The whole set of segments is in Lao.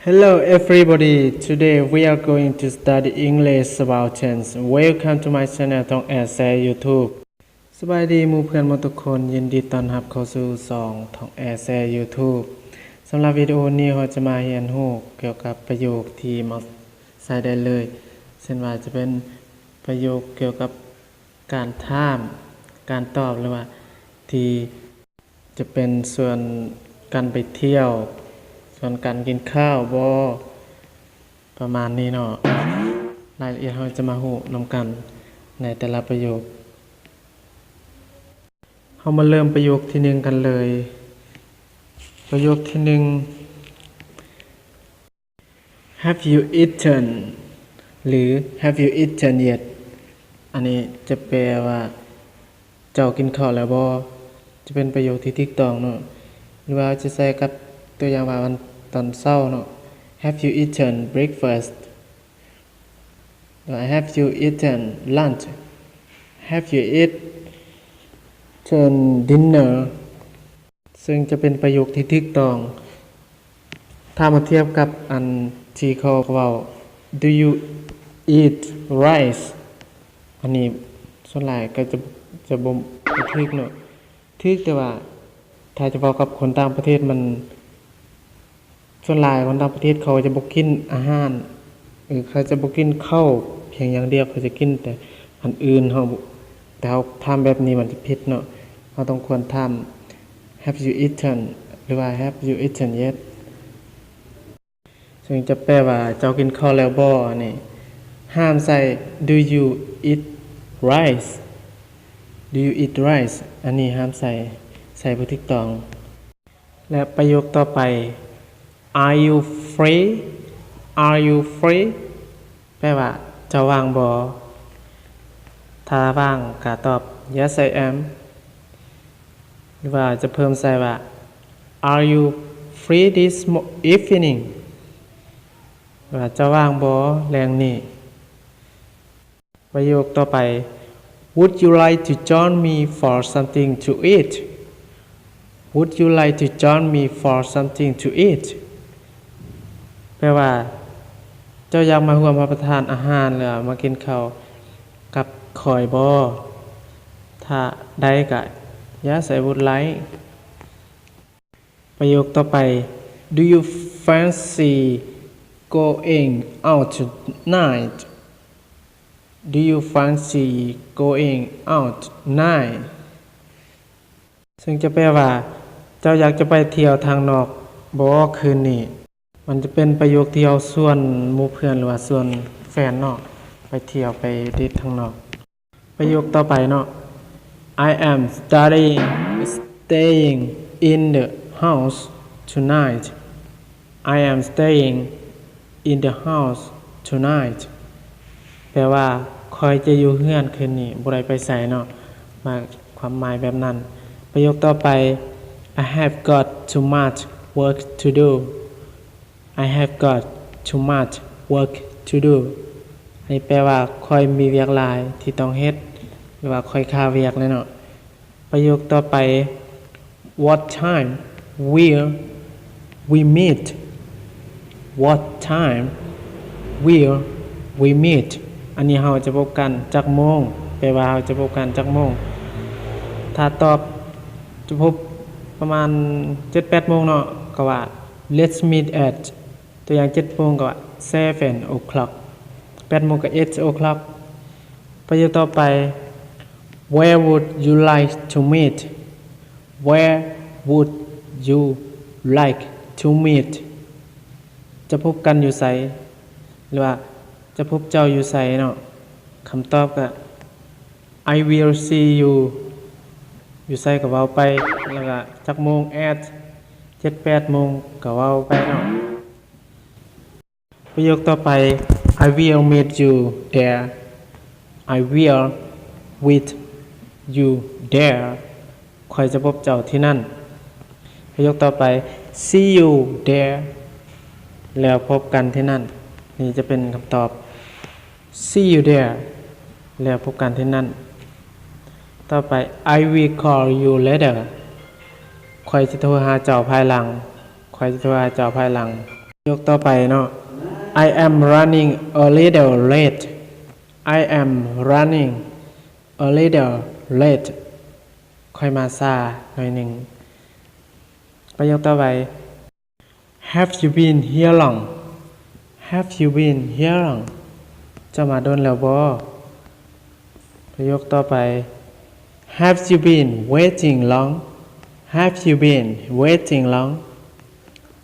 Hello everybody, today we are going to study English about tense. Welcome to my channel Thong Air Share YouTube. ສະບາຍດີໝູ່ເພື່ອນໝົດທຸກຄົນ, ຍິນດີຕ້ອນຮັບເຂົ້າສູ່ຊ່ອງ Thong Air Share YouTube. ສຳລັບວິດີໂອນີ້ ເຮົາຈະມາຮຽນຮູ້ກ່ຽວກັບປະໂຫຍກທີ່ມັກໃຊ້ໄດ້ເລີຍ, ເຊັ່ນວ່າຈະເປັນປະໂຫຍກກ່ຽວກັບການຖາມ, ການຕອບ ຫຼືວ່າທີ່ ຈະເປັນສ່ວນການໄປທ່ຽວ, ສ່ວນການກິນຂ້າວບໍ ປະມານນີ້ເນາະ. ລາຍລະອຽດເຮົາຈະມາຮູ້ນຳກັນໃນແຕ່ລະປະໂຫຍກ. ເຮົາມາເລີ່ມປະໂຫຍກທີໜຶ່ງກັນເລີຍ. ປະໂຫຍກທີໜຶ່ງ Have you eaten? ຫຼື Have you eaten yet? ອັນນີ້ຈະແປວ່າ ເຈົ້າກິນເຂົ້າແລ້ວບໍ? ຈະເປັນປະໂຫຍກທີ່ຖືກຕ້ອງເນາະ ຫຼືວ່າຈະໃຊ້ກັບຕົວຢ່າງວ່າວັນຕອນເຊົ້າເນາະ. Have you eaten breakfast? ຫຼືວ່າ Have you eaten lunch? Have you eaten dinner? ເຊິ່ງຈະເປັນປະໂຫຍກທີ່ຖືກຕ້ອງ ຖ້າມາທຽບກັບອັນທີ່ເຂົາເວົ້າ Do you eat rice? ອັນນີ້ສ່ວນຫຼາຍກໍຈະ ຈະບໍ່ ບໍ່ຖືກເນາະ. ຖືກແຕ່ວ່າຖ້າຈະເວົ້າກັບຄົນຕ່າງປະເທດ ມັນ ສ່ວນຫຼາຍຄົນຕ່າງປະເທດເຂົາຈະບໍ່ກິນອາຫານ ເອີ ເຂົາຈະບໍ່ກິນເຂົ້າພຽງຢ່າງດຽວ, ເຂົາຈະກິນແຕ່ອັນອື່ນ. ເຮົາ ແຕ່ເຮົາຖາມແບບນີ້ມັນຈະຜິດເນາະ. ເຮົາຕ້ອງຄວນຖາມ Have you eaten? ຫຼືວ່າ Have you eaten yet? ເຊິ່ງຈະແປວ່າ ເຈົ້າກິນເຂົ້າແລ້ວບໍ? ອັນນີ້ຫ້າມໃສ່ Do you eat rice? Do you eat rice? ອັນນີ້ຫ້າມໃສ່, ໃສ່ບໍ່ຖືກຕ້ອງ. ແລະ ປະໂຫຍກຕໍ່ໄປ Are you free? Are you free? ແປວ່າ ເຈົ້າວ່າງບໍ? ຖ້າວ່າງກໍຕອບ Yes, I am. ຫຼືວ່າຈະເພີ່ມໃສ່ວ່າ Are you free this mo- evening? ວ່າເຈົ້າວ່າງບໍແລງນີ້? ປະໂຫຍກຕໍ່ໄປ Would you like to join me for something to eat? Would you like to join me for something to eat? ແປວ່າ ເຈົ້າຢາກມາຮ່ວມຮັບປະທານອາຫານ ຫຼືວ່າມາກິນເຂົ້າກັບຂ້ອຍບໍ? ຖ້າໄດ້ກໍ Yes, I would like. ປະໂຫຍກຕໍ່ໄປ Do you fancy going out tonight? Do you fancy going out tonight? ເຊິ່ງຈະແປວ່າ ເຈົ້າຢາກຈະໄປທ່ຽວທາງນອກບໍຄືນນີ້? ມັນຈະເປັນປະໂຫຍກທີ່ເຮົາຊວນໝູ່ເພື່ອນ ຫຼືວ່າຊວນແຟນເນາະ ໄປທ່ຽວໄປເດດທາງນອກ. ປະໂຫຍກຕໍ່ໄປເນາະ I am studying, staying in the house tonight. I am staying in the house tonight. ແປວ່າ ຂ້ອຍຈະຢູ່ເຮືອນຄືນນີ້ ບໍ່ໄດ້ໄປໃສເນາະ. ໝາຍ ຄວາມໝາຍແບບນັ້ນ. ປະໂຫຍກຕໍ່ໄປ I have got too much work to do. I have got too much work to do. ອັນນີ້ແປວ່າ ຂ້ອຍມີວຽກຫຼາຍທີ່ຕ້ອງເຮັດ ຫຼືວ່າຂ້ອຍຄາວຽກແຫຼະເນາະ. ປະໂຫຍກຕໍ່ໄປ What time will we meet? What time will we meet? ອັນນີ້ເຮົາຈະພົບກັນຈັກໂມງ? ແປວ່າເຮົາຈະພົບກັນຈັກໂມງ? ຖ້າຕອບຈະພົບປະມານເຈັດແປດໂມງເນາະ ກໍວ່າ Let's meet at ຕົວຢ່າງ ເຈັດໂມງກໍ seven o'clock, ແປດໂມງກໍ eight o'clock. ປະໂຫຍກຕໍ່ໄປ Where would you like to meet? Where would you like to meet? ຈະພົບກັນຢູ່ໃສ? ຫຼືວ່າຈະພົບເຈົ້າຢູ່ໃສເນາະ? ຄຳຕອບກໍ I will see you ຢູ່ໃສກໍເວົ້າໄປ ແລ້ວກໍຈັກໂມງ at ເຈັດແປດໂມງກໍເວົ້າໄປເນາະ. ປະໂຫຍກຕໍ່ໄປ I will meet you there. I will meet you there. ຂ້ອຍຈະພົບເຈົ້າທີ່ນັ້ນ. ປະໂຫຍກຕໍ່ໄປ See you there. ແລ້ວພົບກັນທີ່ນັ້ນ. ນີ້ຈະເປັນຄຳຕອບ See you there. ແລ້ວພົບກັນທີ່ນັ້ນ. ຕໍ່ໄປ I will call you later. ຂ້ອຍຈະໂທຫາເຈົ້າພາຍຫຼັງ. ຂ້ອຍຈະໂທຫາເຈົ້າພາຍຫຼັງ. ໂຫຍກຕໍ່ໄປເນາະ I am running a little late. I am running a little late. ຂ້ອຍມາຊ້າໜ້ອຍໜຶ່ງ. ປະໂຫຍກຕໍ່ໄປ Have you been here long? Have you been here long? ເຈົ້າມາດົນແລ້ວບໍ່? ປະໂຫຍກຕໍ່ໄປ Have you been waiting long? Have you been waiting long?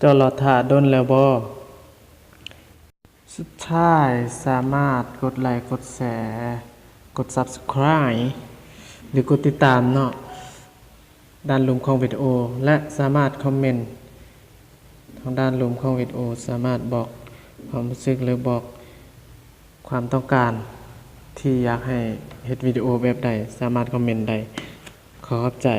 ເຈົ້າລໍຖ້າດົນແລ້ວບໍ່? ສຸດທ້າຍສາມາດກົດໄລ, ກົດແຊ, ກົດ Subscribe ຫຼື ກົດຕິດຕາມເນາະ ດ້ານລຸ່ມຂອງວິດີໂອ ແລະ ສາມາດຄອມເມັນທາງດ້ານລຸ່ມຂອງວິດີໂອ, ສາມາດບອກຄວາມຮູ້ສຶກ ຫຼື ບອກຄວາມຕ້ອງການທີ່ຢາກໃຫ້ເຮັດວິດີໂອແບບໃດ, ສາມາດຄອມເມັນໄດ້. ຂໍຂອບໃຈ.